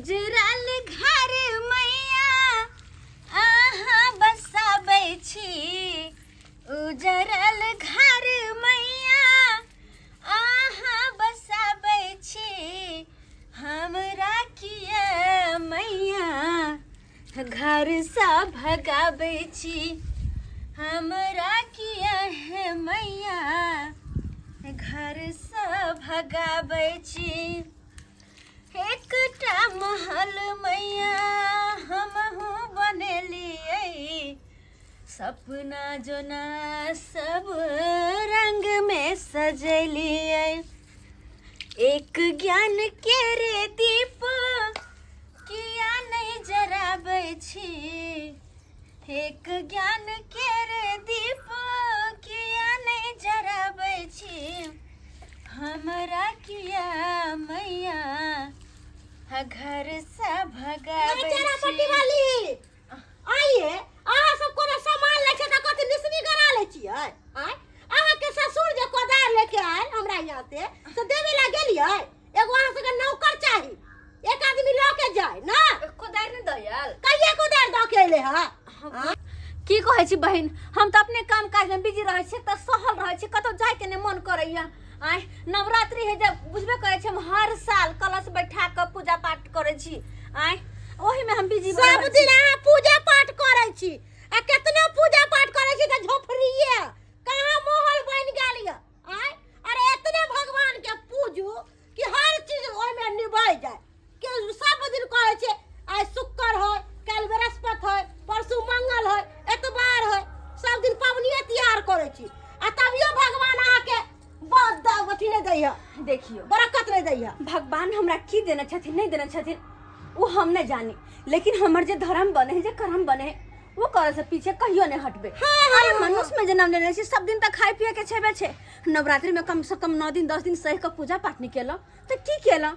उजरल घर मैया अहाँ बसाबै छी उजरल घर मैया अहाँ बसाबै छी हमरा किया मैया घरसँ भगाबै छी हमरा किया हे मैया घरसँ भगाबै छी एकटा महल मैया हमहूँ बनेलियै सपना जोना सब रंग में सजेलियै एक ज्ञान के रे दीप किया नहीं जराबै छी एक ज्ञान के रे दीप किया नहीं जराबै छी हमरा किया मैया घर से भगाबै चेरापट्टी छी वाली आइए अहाँ सब कोनो सामान लै छै तऽ कथी निसनी गरा लै छियै आँय अहाँके ससुर जे कोदारि लेके आयल हमरा यहाँ से से देवे ला गेलियै एगो अहाँ सबके नौकर चाही एक आदमी लऽ के जाय ना कोदारि नहि दयल कहिया कोदारि दऽ के अयलै हँ की कहै छी बहिन हम तऽ अपने काम काजमे बिजी रहै छी तऽ सहल रहै छी कतौ जायके नहि मन करैया आँय नवरात्रि है जब बुझबे करै छी हम हर साल कलश बैठा कऽ पूजा पाठ करै छी आँय ओहिमे हम बिजी सब दिन अहाँ पूजा पाठ करै छी आ केतना पूजा पाठ करै छी तऽ झोपड़िए कहाँ मोहल बनि गेल यऽ आँय अरे एतने भगवान के पूजू कि हर चीज ओहिमे निभै जाय कि सब दिन कहै छै आइ शुक्र है काल्हि बृहस्पति है परसू मंगल है एतवार है सब दिन पबनिए तिहार करै छी आ तभियो भगवान अहाँके बहुत अथी नहि दैया देखियौ बरकत नहि दैया भगवान हमरा की देने छथिन नहि देने छथिन ओ हम नहि जानी लेकिन हमर जे धर्म बने है जे कर्म बने है वो करे से पीछे कहियो नहीं हटबे हाँ, अरे मनुष्य में जन्म लेने छी सब दिन तक खाए पिए के छेबे छे नवरात्रि में कम से कम 9 दिन 10 दिन सह के पूजा पाठ नहीं केलहुँ तऽ की केलहुँ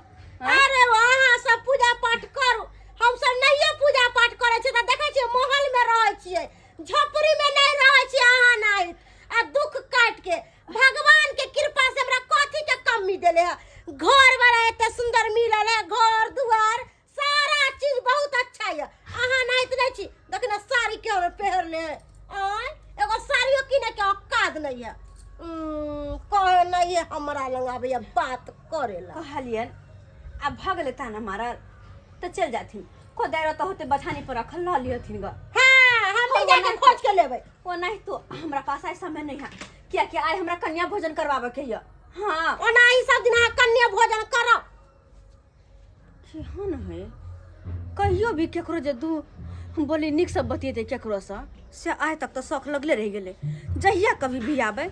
अरे अहाँ सब पूजा पाठ करू हम सब नहियो पूजा पाठ करै छियै तऽ देखै छियै महल में रहै छियै झोपड़ी में नहीं रहै छियै अहाँ नहीं आ दुख काट के भगवान के कृपा से हमरा कथी के कमी देले है घर वाला एते सुंदर मिलल है घर दुआर सारा चीज बहुत अच्छा है अहाँ नहीं तो नहीं छी देख ना साड़ी के हम पहरले है आय एगो साड़ियो किने के औकात नहीं है कहे नहीं है हमरा लग आबैया बात करेला कहलियन आब भऽ गेलै ताना मारल तऽ चलि जाथिन कोदारि ओतऽ होते बछानी पर रखल लऽ लिहथिन ग हाँ हम भी जाके खोज के लेबै ओनाहितो हमरा पास आइ समय नहीं है कियाकि आइ हमरा कन्या भोजन करवाबे के यऽ हाँ ओना ही सब दिन अहाँ कन्या भोजन करब केहन है कहियो भी केकरो जे दू बोली नीकसँ बतियेतै केकरोसँ से आइ तक तऽ शौख लगले रहि गेलै जहिया कभी भी आबै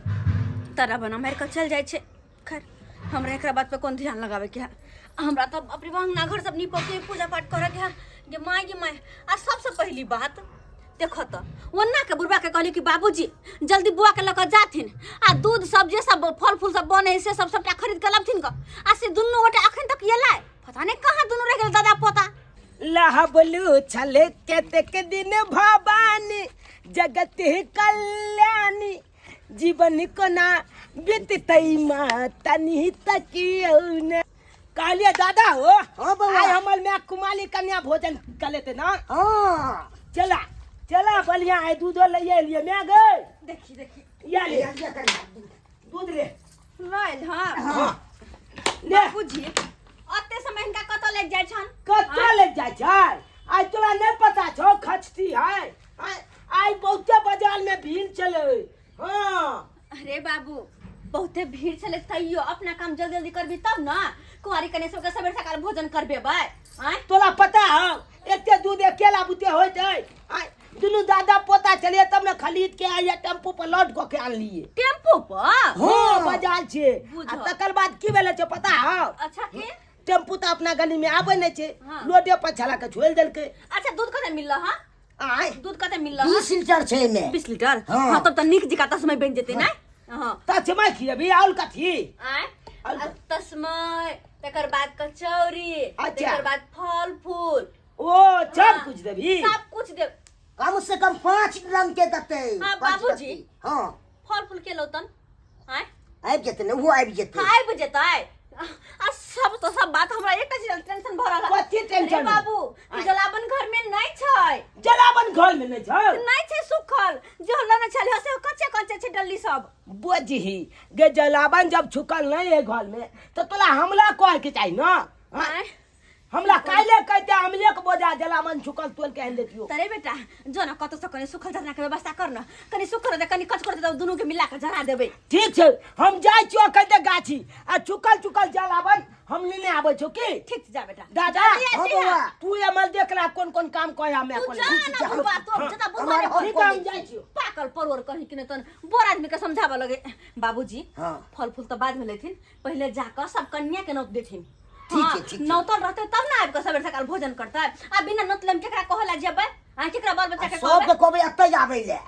तारा बना मारि कऽ चलि जाइ छै खैर हमरा एकरा बात पर कोन ध्यान लगाबैके है हमरा तऽ अपने अंगना घर सब नीपऽ के पूजा पाठ करऽके है गे माय गे माय आ सबसँ पहिली बात देखो तो ओन्ना के बुढ़बा के कहली कि बाबूजी जल्दी बुआ के लऽ कऽ जाथिन आ दूध सब जे सब फल फूल सब बने है से सब सबटा खरीद के लबथिन ग आ से दुनू गोटे अखन तक एलै पता नहीं कहाँ दुनू रह गेल दादा पोता लहा बोलू छले कतेक दिन भवानी जगत कल्याणी जीवन कोना बीततै माता नहीं तकियौ ने कहलिए दादा हो हाँ बौआ। आइ हमर माय कुमारी कन्या भोजन कर लेते ना हाँ चला चला बढ़िया है दूधो लइए एलिए माय गए देखी देखी या ले या या कन्या दूध ले लयल हाँ हाँ ले बाबूजी अते समय हिनका कतऽ लागि जाइ छन कतऽ ले जाइ छै आइ तोरा नहीं पता छौ खचती है आइ आइ बहुते बाजार में भीड़ चले हाँ अरे बाबू बहुते भीड़ छलै तैयो अपना काम जल्दी जल्दी करबी तब ना कुंवारी कन्या सबके सबेर सकाल भोजन करबेबै आँय तोरा पता हौ एते दूध अकेला बुते होइत है आँय दुनू दादा पोता चलिए तब ने खरीद के आइए टेम्पू पर लौट कऽ के आनलिए टेम्पू पर हाँ बाजार छै बुझल। आ तकर बाद की भेलै छै पता हौ अच्छा के टेम्पू तऽ अपना गली में आबै नहि छै हाँ। लोडे पर छला के छोड़ि देलकै अच्छा दूध कते मिलल हँ आँय दूध कते मिलल हँ 20 लीटर छै एहिमे 20 लीटर हाँ। हाँ तब तऽ नीक जकाँ तस्मै बनि जेतै ने हाँ तस्मै खियेबी आउल कथी आँय आउल आ तस्मै तकर बाद कचौड़ी अच्छा। तकर बाद फल फूल ओ सब हाँ। कुछ देबी सब कुछ देब कम से कम 5 रंग के देतै हाँ, पाँच बाबूजी। रत्ती। हाँ फल फूल के लौतन आँय आबि जेतै ने ओहो आबि जेतै हाँ, आबि जेतै आ सब तो सब बात हमरा एकटा चीज टेंशन भऽ रहल है। कथी टेंशन टेंशन बाबू, जलावन घर में नहीं छै। जलावन घर में नहीं छै? नहीं छै सुखल, जो लने छले से कच्चे कच्चे छै डल्ली सब। बुझही गे, जलावन जब छुकल नहीं है घर में तो तोला हमला कहे के चाही ना। आँय? हमला काल्हे कहते हमले के बोझा जलावन छुकल तोल के आनि लेतियो। तरे बेटा, जो ना कतौ से कनि सुखल जरना के व्यवस्था कर ना, कनि सुखल दे, कनि कच कर दे, दुनू के मिला के जरा देबै। ठीक छै, हम जाइ छियो कहते गाछी आ चुकल चुकल जलावन हम लेने आबै छौ की? ठीक छै, जा बेटा। दादा, जल्दी हाँ आबी बौआ। हा। तू एमल देखला कोन कोन काम कहे हमे तू कोन। जा ना बुढ़वा, तू हाँ, जता बुढ़वा हमार ने ठीक है, हम जाइ छियो। पाकल परोर कहीं कि नहीं तन बड़ आदमी के समझाबऽ लगे। बाबूजी, हाँ। फल फूल तो बाद में लेथिन, पहले जाकर सब कन्या के नौत देथिन। ठीक हाँ, छै, ठीक छै। नौतल रहते तब ना आबि कऽ सबेर सकाल भोजन करतै। आ बिना नौतले में केकरा कहला जेबै? आ केकरा बाल बच्चा के सबके कहबै? कहबै एतै आबै लए।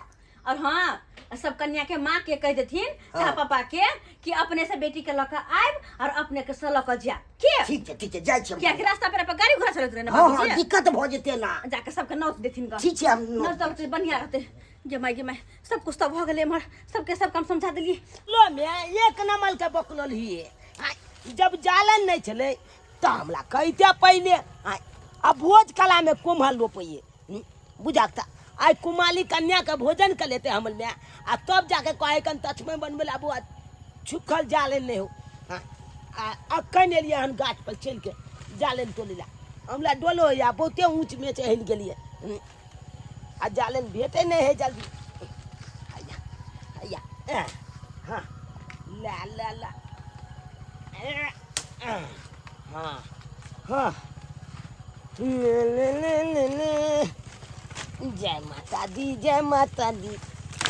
और हाँ, सब कन्या के माँ के कह देथिन, हाँ। चाहे पापा के, कि अपने से बेटी के लऽ कऽ आबि और अपने के से लऽ कऽ जायब के। ठीक छै, ठीक छै, जाइ छी हम। कियाकि रास्ता पर गाड़ी घोड़ा चलैत रहे ना। हाँ हाँ, बाबूजी। दिक्कत भऽ जेतै ना। जाके सबके नौत देथिन ग। ठीक छै, हम नौत तऽ बढ़िया रहतै। गे माय, गे माय, सब कुछ तऽ भऽ गेलै एम्हर, सबके सब काम समझा देलियै। लो में एक नमल के बकलोल हिये। आय, जब जालन नहीं छलै तऽ हमरा कहिते पहिले। आय, आ भोज कला में कुम्हल रोपैये। बुझाक तऽ आइ कुमाली कन्या के भोजन के लेते हमर माय, आ तब जाके कहे कन तछमे बनबै ला आबू, आ छुखल जालन नहीं हो। हाँ, आ अखन एलियै हन गाछ पर चलि के जालन तोलै ला। हमरा डोलो होइया, बहुते ऊँच में चढ़ि गेलियै। आ जालन भेटै नहि है जल्दी। हैया, हैया, ऐ, हाँ, ला, ला, ला। ऐ, ऐ, हाँ, हाँ। ले, ले, ले, ले, ले। जय माता दी, जय माता दी,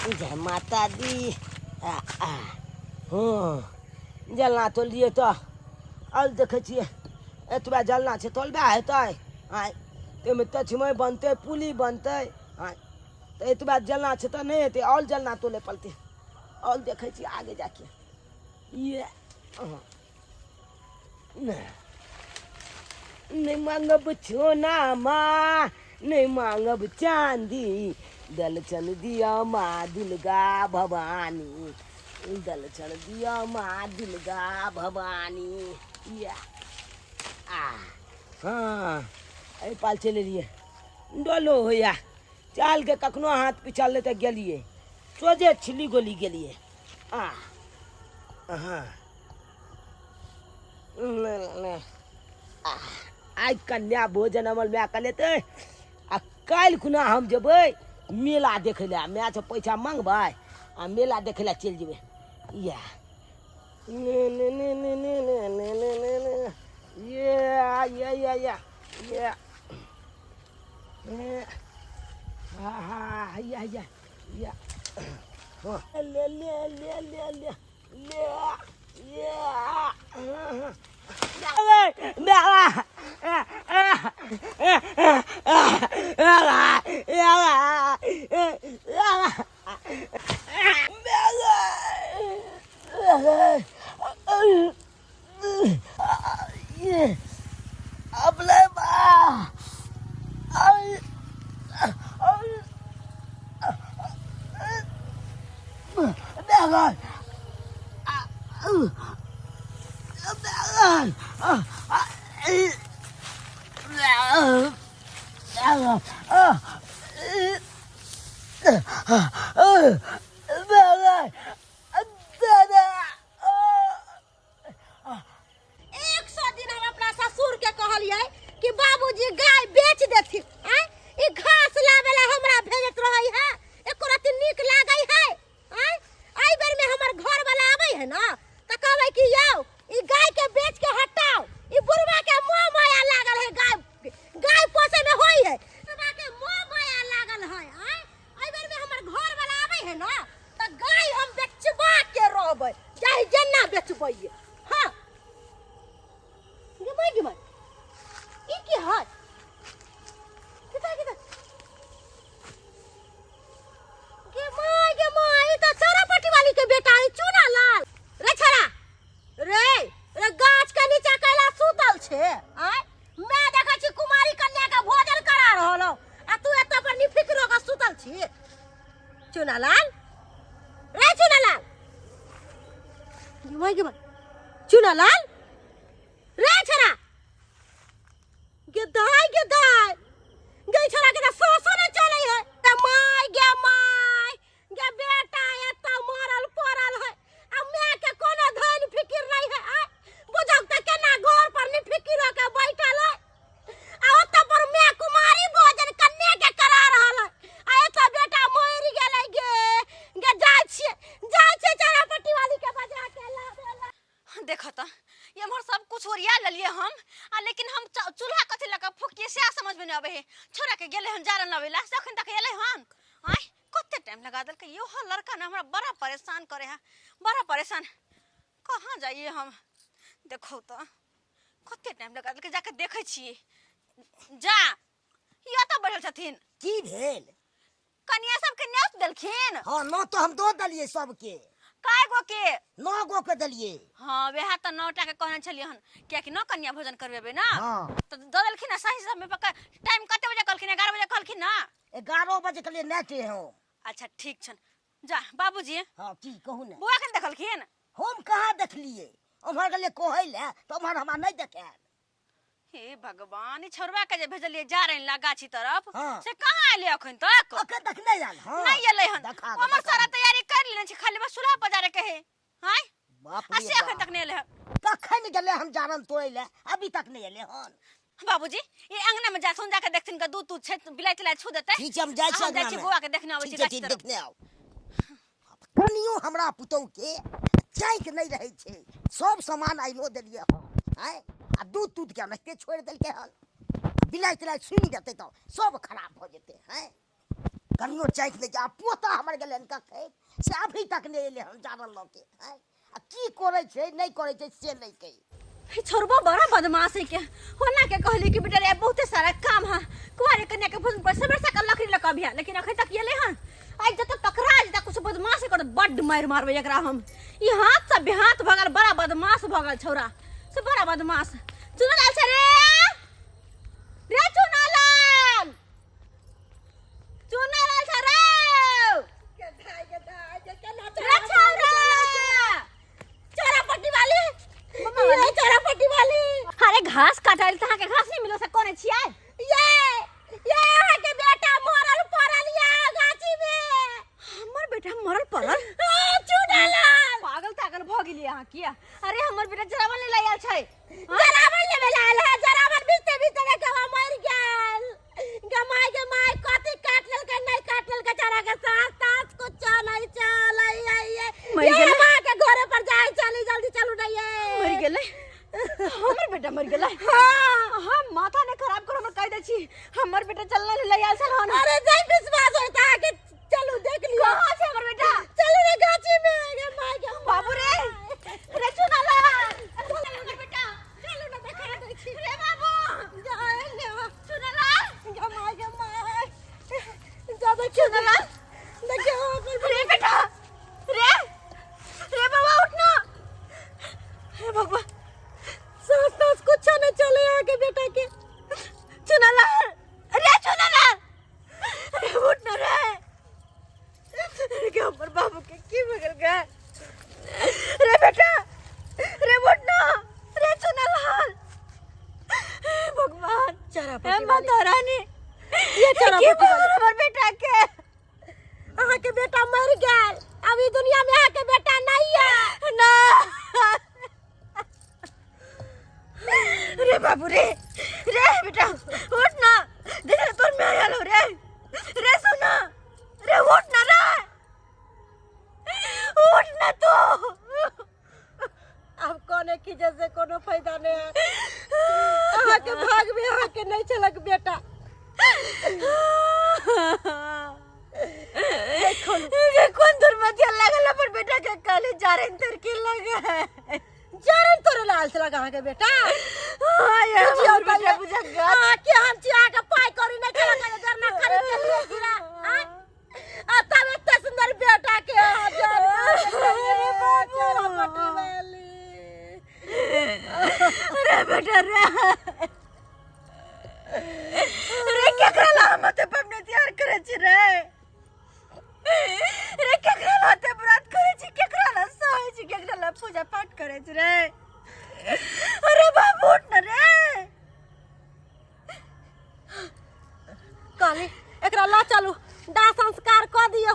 जय माता दी। आ, आ, हाँ, जलना तो लिए तो अल देखै छियै एतबा जलना छै, तोलबा हेतै। आँय, ताहिमे तछमै बनतै, पुली बनतै। आँय, तऽ एतबा जलना छै तऽ नहि हेतै, आओर जलना तोले पड़तै। आओर देखै छियै आगे जाके। ये, हाँ। नहि मांगब सोना माँ, नहि मांगब चांदी, दलछन दिया माँ दुर्गा भवानी, दलछन दिया माँ दुर्गा भवानी। या आ हाँ, एहि पाल चलि एलियै। डोलो होइया चाल के कखनो हाथ पिछाल तऽ गेलियै सोझे छिली गोली गेलियै। आ हाँ, आइ कन्या भोजन हमर माय के लेतै, आ काल्हि खुना हम जेबै मेला देखै लए। मायसँ पैसा मङ्गबै आ मेला देखै लए चलि जेबै। इएह ने ने ने ने ने ने ने ने ने ने ये ये ये ये ये ये हा हा या या या ले ले ले ले ले ले ये 100 दिन हम अपना ससुर के कहलियै कि बाबूजी गाय बेच देथिन। आँय, ई घास लाबे ला हमरा भेजत रहै है, एको रत्ती नीक लागै है? आँय, एहि बेर में हमर घर वाला आबै है ना तऽ कहबै कि यौ ई गाय के बेच के हटाओ, ई बुढ़वा के मोह माया लागल है, गाय गाय पोसे में होई है, बुढ़वा के मोह माया लागल है। आँय, एहि बेर में हमर घर वाला आबै है ना तऽ गाय हम बेचबा के रहबै, चाहे जेना बेचबैये। हाँ गे माय, गे माय, ई की है? किता किता गे माय, गे माय, ई तऽ चौरापट्टी वाली के बेटा है चूना लाल। रे छड़ा रे, रे गाछ के नीचा कैला सुतल छे? आय, मैं देखै छी कुमारी कन्या के भोजन करा रहल हौ आ तू एतऽ पर निफिक्र हो के सुतल छी। चूना लाल रे, चूना लाल, गे माय, गे माय, चूना लाल रे छड़ा गे दाई। समझ में नहीं आवे है। छोरा के गेले हन जारन लावे ला, से अखन तक एले हन। आय कते टाइम लगा देलकै। यो लड़का ना हमरा बड़ा परेशान करे है, बड़ा परेशान। कहाँ जाइए हम? देखो तो कते टाइम लगा देलकै, जाके देखै छियै। जा यो तऽ बैठल छथिन। की भेल? कनिया सबके न्योत देलखिन। हाँ, नौ तो हम दो देलियै सबके। काय गो के? 9 गो के देलियै। हाँ, वएह तऽ 9 टा के कहने छलियै हन, कियाकि 9 कन्या भोजन करबेबै ना। हाँ। तऽ दऽ देलखिन ना सही समय पर। टाइम कते बजे कहलखिन? 11 बजे कहलखिन ना? 11 बजे के लिए नेटे हो। अच्छा ठीक छन। जा बाबूजी। हाँ की कहू ने। बुआ के देखलखिन? हम कहाँ देखलियै, उम्हर गेलियै कहै लए तऽ उम्हर हमरा नहि देखायल। हे भगवान, ई छोड़वा के जे भेजलियै जा रही ला गाछी तरफ, हाँ। से कहाँ एलै अखन तक? अखन तक नहि आयल। हाँ। नहीं एलै हन। देखा हमर देखा। सारा तैयारी कर लेने छी, खाली बस चूल्हा पजारे के है। हाय बाप आ रे से अखन बाप। तक नहीं एलै हन। कखन गेलै हम जारन तोड़ै लए, अभी तक नहि एलै हन। बाबूजी, ये अंगना में जाथुन, जाके देखथिन के दूध तूध छै, बिलाई तिलाई छू देतै। ठीक छै, हम जाइ छी हम जाइ अंगना छी में। बौआ के देखने अबै छी ठीक छै, गाछी ठीक, तरफ। देखने आउ। कनियो हमरा पुतहु के चैक नहि रहै छै, सब सामान आइनो देलियै हन। आँय, आ दूध तूध के एनाहिते छोड़ि देलकै हन, बिलाइ तिलाइ सुनि जेतै तऽ सब खराब भऽ जेतै। आँय, कनियो चैक नहि छै। आ पोता हमर गेलै हन कखन से अभी तक नहि एलै हन जानल लऽ के। आँय, आ की करै छै नहि करै छै से नहि कहि। हे छोड़बो बड़ा बदमाश है के। होना के कहली कि बेटा रे बहुते सारा काम है, कुंवारी कन्या के भोजन पर सबेर सकाल लकड़ी लऽ कऽ अबिहा, लेकिन अखन तक एलै हन। आइ जतऽ पकड़ा जेतै कुछ बदमाश कर बड्ड मारि मारबै एकरा हम। ई हाथ से बेहाथ भऽ गेल, बड़ा बदमाश भऽ गेल छौड़ा से, बड़ा बदमाश। चुनलाल छै रे, रे चुनलाल, चुनलाल छै रे, रे छौड़ा। चोरा पट्टी वाली, ये चोरा पट्टी वाली। अरे घास काटल त अहाँके घास नहीं मिलल से कोने छियै? ये अहाँ के बेटा मरल पड़ल या गाछी में। हमर बेटा मरल पड़ल? हाँ, चुनलाल। पागल तागल भऽ गेलियै अहाँ किया? अरे हमर बेटा जरावन ले आयल छै। जरावन लेबे ला आयल है, जरावन बीचते बीचते में गवा मर गेल। गमाय के my कथी काट लेलकै नहीं काट लेलकै, चरा के सांस तांस कुछ चलै चलै आई। मरि ये गेलै? माँ के घरे पर जाय चली, जल्दी चलू नहीं ये। मरि गेलै हमर बेटा? मरि गेलै? हाँ। हम माथा ने खराब करो, हमर कहि दै छी हमर बेटा चलने ले आयल छल हन। अरे नहीं विश्वास होता है कि चलू देख लियो। कहाँ छै हमर बेटा? चलू रे गाछी में गे my के। बाबू रे, रे चुनालाल, हमर बेटा चलू ना देखा दै छी। रे बाबू जाय ले चुनालाल। गे my के my जा देखियो, चुनालाल देखियो अपन। रे बेटा रे, रे बाबा उठना। हे भगवान, सांस तांस कुछ नहीं चले यहाँ के बेटा के। चुनालाल रे, चुनालाल अरे उठ ना रे। अरे के हमर बाबू के की भऽ गेल गे? रे बेटा रे, उठ ना रे चुनालाल। हे भगवान, चोरा हे पट्टी वाली। माता रानी, ये चोरा की पट्टी भऽ वाली। गेल हमर बेटा के? अहाँ के बेटा मर गेल, अब ई दुनिया में अहाँ के बेटा नहीं है ना। रे बाबू रे, रे बेटा उठ ना, देख रे तोर में आयल हो रे। रे सुना रे, उठ ना रे, उठ ना तू। अब कोने की जैसे कोनो फायदा नहीं है, अहाँ के भाग में अहाँ के नहीं चलक बेटा। रे कोन दुर्मतिया लागल अपन बेटा के काले जारन तर के लगे? जारन तोरे लाल चलक अहाँ के बेटा। हाँ, ये बुझियौ हमर बेटा तैयो। बुझा गल। अहाँ के हम छी अहाँ के पाइ कौड़ी नहीं चलक, जरना खरीद के लिए गिरा। आँय? आ तब एते सुंदर बेटा के अहाँ जान अरे बाबू। चोरा पट्टी वाली। रे बेटा रे, रे केकरा ला हम एते पबनी तिहार करै छी रे? रे केकरा ला एते व्रत करै छी? केकरा ला सहै छी? केकरा ला पूजा पाठ करै छी रे? अरे बाबू उठ ना रे। कहली एकरा ला चलू, दाह संस्कार कऽ दियौ।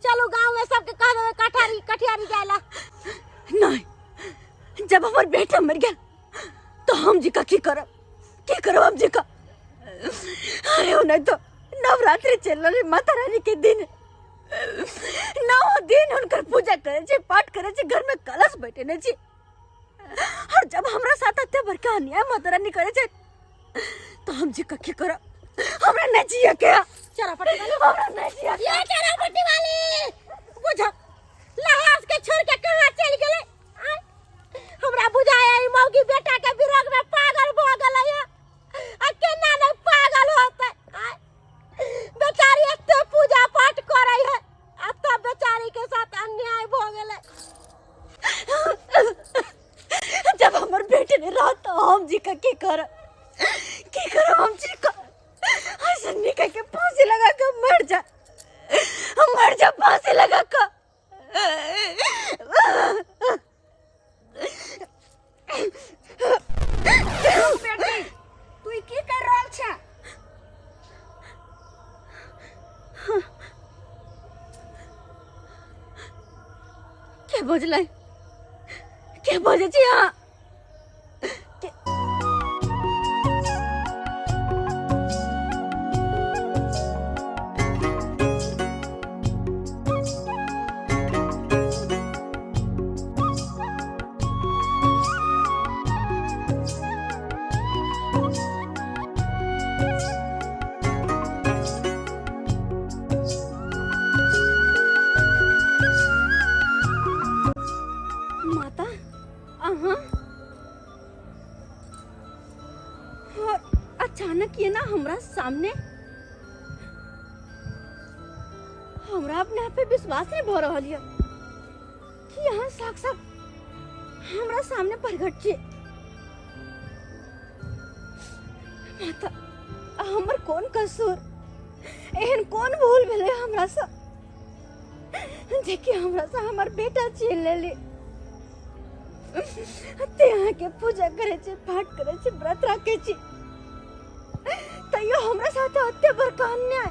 चलू गाँव में सबके कह देबै कठियारी कठियारी जाय ला। नहीं, जब हमर बेटा मर गेल तो हम जी का की करब? की करब हम जी का? अरे ओ नहीं तो नवरात्रि चल रही, माता रानी के दिन 9 दिन हुनकर पूजा करे छी, पाठ करे छी, घर में कलश बैठेने छी, और जब हमरा साथ एते बड़का अन्याय माता रानी करे छै तो हम जी का की करब? हमरा नहीं जिए के। चरापट्टी वाली, हमरा नहीं जिए के। ये चरापट्टी वाली बुझ लहास के छोड़ के कहाँ चल गेलै? आय, हमरा बुझाया ई मौगी बेटा के विरोध में पागल भ गेलै। आ केना नहीं पागल होतै? आय, बेचारी एते पूजा पाठ करै है आ तब बेचारी के साथ अन्याय भ गेलै। जब हमर बेटे ने रहत तो हम जी का की करब, की करब हम जी का? ऐसे निकल के फांसी लगा के मर जा, मर जा फांसी लगा के। बेटी, तू ई की कर रहल छे? के बजलै? के बजै छी अहाँ? माता अहाँ और अचानक ये ना हमरा सामने, हमरा अपने आप पे विश्वास नहीं भ रहल ये कि अहाँ साक्षात हमरा सामने प्रकट छी। माता, हमर कोन कसूर, एहन कोन भूल भेलै हमरा से जेकि हमरा से हमर बेटा छीन लेली? ते अहाँके पूजा करै छी, पाठ करै छी, व्रत राखै छी, तैयो हमरा साथ एते बड़का अन्याय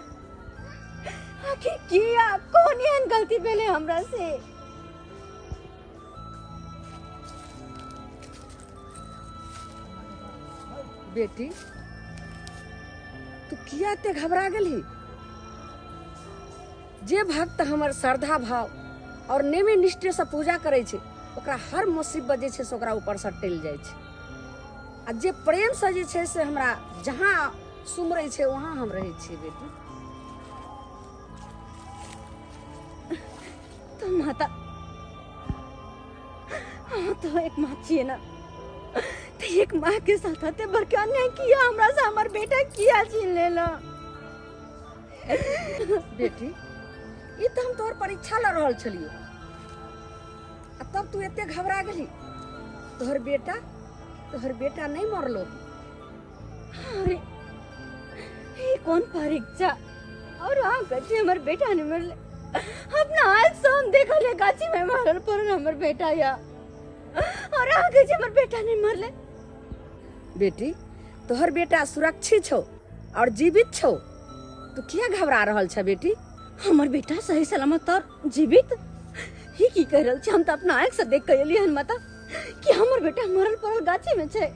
आखिर किया? कोन एहन गलती भेलै हमरा से? बेटी, तू किया एते घबरा गेलही? जे भक्त हमर श्रद्धा भाव और नेमे निष्ठे से पूजा करै छै, ओकरा हर मुसीबत जे छै से ओकरा ऊपर से टलि जाइ छै। आ जे प्रेम से जे छै से हमरा जहाँ सुमरै छै वहाँ हम रहै छियै बेटी। तो माता, अहाँ तो एक माँ छियै ना, तो एक माँ के साथ एते बड़का अन्याय किया? हमरा से हमर बेटा किया छीन लेला? बेटी, ई तऽ हम तोहर परीक्षा लऽ रहल छलियौ आ तब तू एते घबरा गेली। तोहर बेटा नहि मरलो। अरे, ई कोन परीक्षा? और अहाँ कहै छी हमर बेटा नहि मरले? अपना आँख से हम देखलियै, गाछी में मरल पड़ल हमर बेटा या, और अहाँ कहै छी हमर बेटा नहि मरले? बेटी, तोहर बेटा सुरक्षित छौ और जीवित छौ। तू किया घबरा रहल छ बेटी? हमर बेटा सही सलामत और जीवित? ही की कह रहल छी? हम तऽ अपना आँखि से देख के एलियै हन माता कि हमर बेटा मरल पड़ल गाछी में छै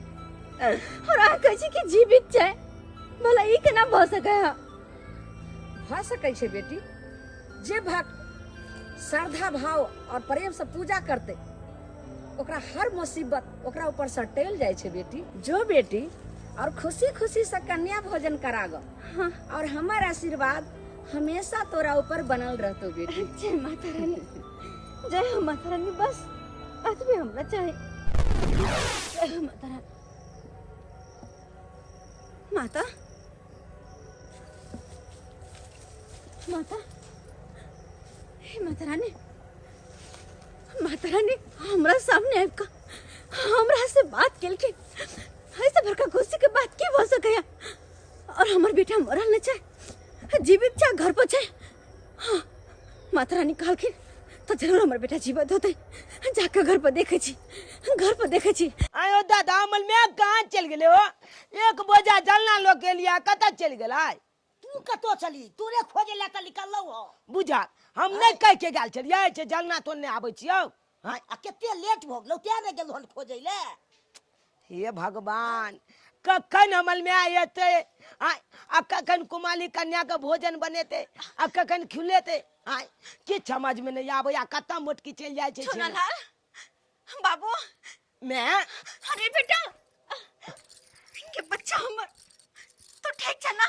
और अहाँ कहै छी कि जीवित छै। भला ई केना भऽ सकै है? भऽ सकै छै बेटी। जे भक्त श्रद्धा भाव और प्रेम से पूजा करते, ओकरा हर मुसीबत ओकरा ऊपर से टल जाइ छै बेटी। जो बेटी, और खुशी खुशी से कन्या भोजन कराग। हाँ। और हमार आशीर्वाद हमेशा तोरा ऊपर बनल रहतो बेटी। जय माता रानी, जय हो माता रानी। बस अतबे हमरा चाही। जय हो माता रानी। माता, माता, हे माता रानी, माता रानी हमरा सामने आबि कऽ हमरा से बात केलखिन, ऐसे बड़का खुशी के बात की भऽ सकैया? और हमर बेटा मरल नहि छै, जीवित छै, घर पर छै। हाँ, माता रानी कहलखिन तऽ जरूर हमर बेटा जीवित होतै। जाके घर पर देखै छी, घर पर देखै छी। आयो दादा, अमल में कहाँ चलि गेलै हो? एक बोझा जलना लोग के लिया कतऽ चलि गेलै? तू कतौ चली? तोरे खोजे ला तऽ निकललौ हो। बुझा, हम नहि कहि के गेल छलियै जे जलना तो नहि आबै छियौ। हाँ, आ कते लेट भऽ गेलौ, तें नहि गेलौ हन खोजै ले। हे भगवान, कखन अमल में एतै आ आ कखन कुमारी कन्या के भोजन बनेतै आ कखन खिलेतै? आय, किछु समझ में नहि आबै आ कतऽ मोटकी चलि जाइ छै। छोनालाल बाबू। मैं। अरे बेटा के बच्चा हमर, तो ठीक छै ना?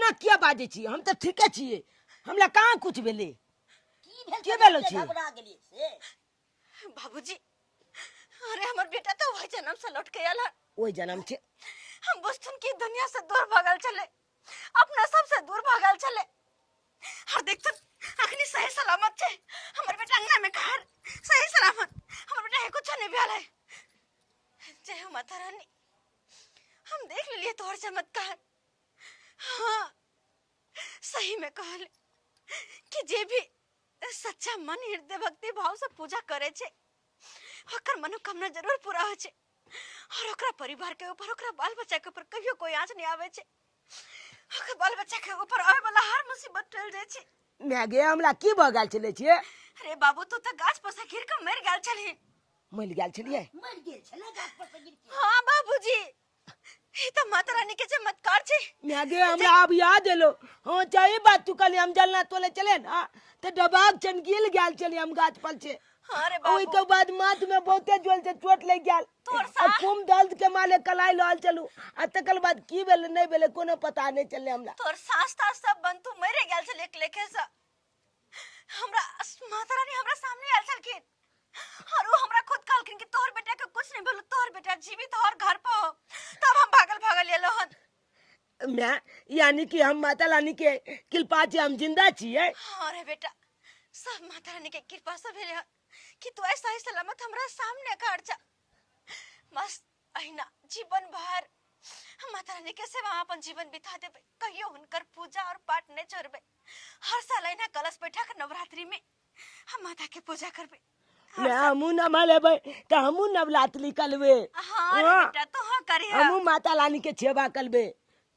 एना किया बाजै छी? हम तऽ ठीके छियै, हमरा कहाँ कुछ भेलै। की भेल? की भेलो छी? घबरा गेलियै से? बाबूजी, अरे हमर बेटा तो वही जन्म से लौट के आयल हन। ओहि जन्म छै। हम बुझथुन कि दुनिया से दूर भगल छले, अपना सबसे दूर भगल छले, और देखथुन अखनी सही सलामत छै हमर बेटा। अंगना में घर सही सलामत हमर बेटा है, कुछ नहीं भेल है। जय हो माता रानी, हम देख लेलिए तोहर चमत्कार। हाँ, सही में कहल कि जे भी सच्चा मन हृदय भक्ति भाव से पूजा करे छे, ओकर मनोकामना जरूर पूरा हो छे और ओकरा परिवार के ऊपर, ओकरा बाल बच्चा के ऊपर कहियो कोई आँच नहीं आवे छे। ओकर बाल बच्चा के ऊपर आवे वाला हर मुसीबत टल जाय छे। माय गे, हमरा की भऽ गेल छलै छियै? अरे बाबू, तू तऽ गाछ पर से गिर के मरि गेल छलही। मरि गेल छलियै? मरि गेल छलै गाछ पर से गिर के। हाँ बाबूजी, ई तऽ माता रानी के चमत्कार छै। माय गे, हमरा आब याद एलो। हाँ, सही बात तू कहली। हम जलना तोले चले ना तऽ डबाक छन गिल गेल छलियै हम गाछ पर से। हाँ रे ओहि बाबू। के बाद माथ में बहुते जोर से चोट लागि गेल तोर आ कुम दर्द के मारे कलाई लहल चलू आ तकर बाद की भेलै नहि भेलै कोनो पता नहि चललै हमरा। तोर सास तास सब बंद, तू मरे गेल छल एक लेखे से। हमरा माता रानी हमरा सामने आयल छलखिन और वो हमरा खुद कहलखिन कि तोहर बेटा के कुछ नहीं भेलो, तोहर बेटा जीवित और घर पर हो। तब हम भागल भागल एलो हन। मैं यानी कि हम माता रानी के कृपा से हम जिंदा छियै। हाँ रे बेटा, सब माता रानी के कृपा से भेले हन कि तू ऐसा ही सलामत हमरा सामने खड़ जा। बस अहिना जीवन भर हम माता रानी के सेवा में अपन जीवन बिता देबै, कहियो हुनकर पूजा और पाठ नहीं छोड़बै। हर साल अहिना कलश बैठा के नवरात्रि में हम माता के पूजा करबै। मैं हमहूँ नमलेबै तऽ हमहूँ नवरात्रि करबै। हाँ रे हाँ। बेटा, तो हाँ करिया। हमहूँ माता रानी के सेवा करबै।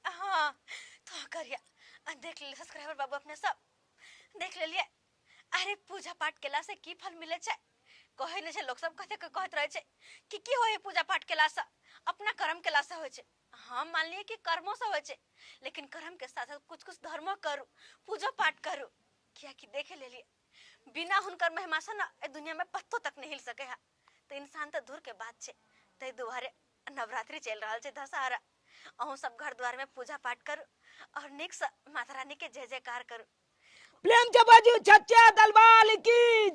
हाँ, तो हाँ करिया। आ देख ले सब्सक्राइबर बाबू, अपने सब देख लेलिए। अरे पूजा पाठ केला से की फल मिले छै? कहै नहि छै, लोक सब कते कहैत रहै छै कि की होइ है पूजा पाठ केला से, अपना कर्म केला से होइ छै। हम मानलिए कि कर्मो से होइ छै, लेकिन कर्म के साथ साथ कुछ कुछ धर्मो करू, पूजो पाठ करू, कियाकि देखे लेलिए बिना हुनकर महिमा से ना एहि दुनिया में पत्तो तक नहीं हिल सके है, तो इंसान तऽ दूर के बात छै। ताहि दुआरे नवरात्रि चलि रहल छै, दशहरा, अहूँ सब घर द्वार में पूजा पाठ करू और नीक से माता रानी के जय जयकार करू। प्रेम से बाजू छच्चे दलवाल की।